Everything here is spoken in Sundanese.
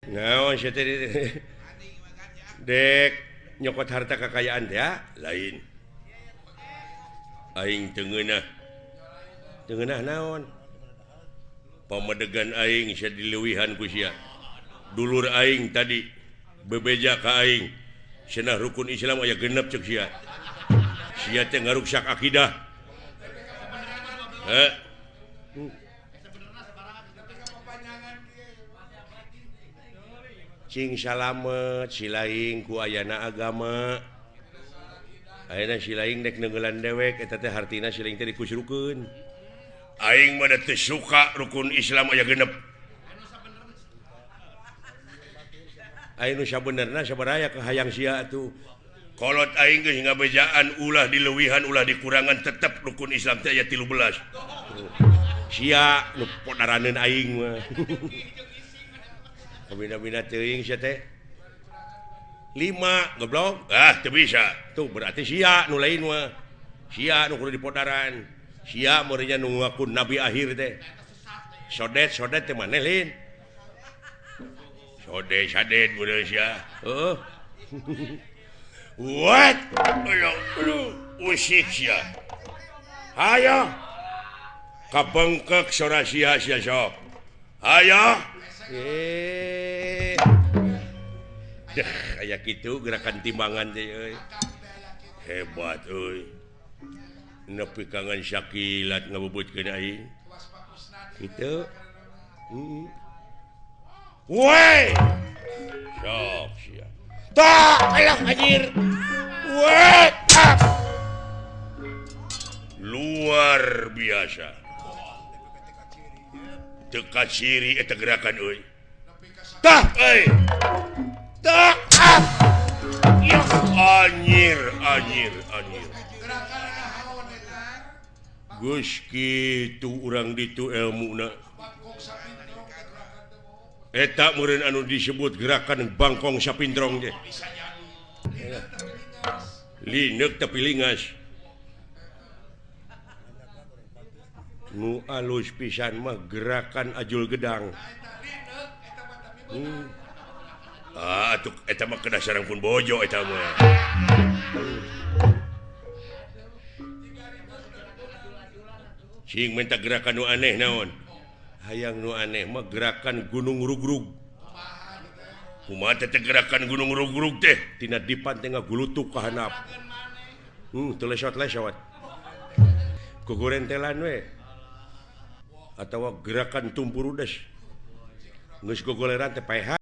Naon sia teh dek nyokot harta kekayaan teh lain. Aing teu ngeunah. Teu ngeunah naon? Pamedegan aing sia dileuwihan ku sia. Dulur aing tadi bebeja ka aing. Cenah rukun Islam aya genep ceuk sia. Sia teh ngaruksak akidah. Heh. Cing salamet silaing ku ayana agama. Ayeuna silaing dek neunggelan dewek eta teh hartina silaing teh dikusrukeun. Aing mah teu suka rukun Islam aya genep. Aing nu sabenerna sabaraha kahayang sia atuh. Kolot aing geus ngabejaan ulah dileuwihan ulah dikurangan tetep rukun Islam teh aya 13. Sia nu podaraneun aing mah. Kabina-bina teuing sia teh. 5 goblok. Ah teu bisa. Tuh berarti sia nu lain mah. Sia nu kudu dipodaran. Sia meureunnya nu ngaku nabi akhir teh. Sodet-sodet teh maneh lain. Sodet sadet meureun sia. Heuh. What? Aduh, usik sia. Hayo. Kabengkek sora sia sia sok. Hayo. Deh, aya kitu gerakan timbangan teh euy. Hebat euy. Nepi kangen sakilat ngabubutkeun aing. Kitu. Heeh. Woi. Sok sia. Tak alah anjir. Woi. Luar biasa. Teu kaciri eta gerakan euy. Tah euy. Tah. Yah anjir anjir anjir. Geus kitu urang ditu elmuna. Eta meureun anu disebut gerakan bangkong sapindrong teh. Lineuk tapi lingas. Nu alus pisan mah gerakan ajul gedang. Ah atuh eta mah kedah sareng pun bojo eta mah. Cing minta gerakan nu aneh naon? Hayang nu aneh mah gerakan gunung rugrug. Kumaha teh gerakan gunung rugrug teh? Tina dipan teh ngagulutuk ka handap. Teu lesot-lesot. Kugurentelan we. Atawa gerakan tumpurudes. Geus gogoleran teh paehan.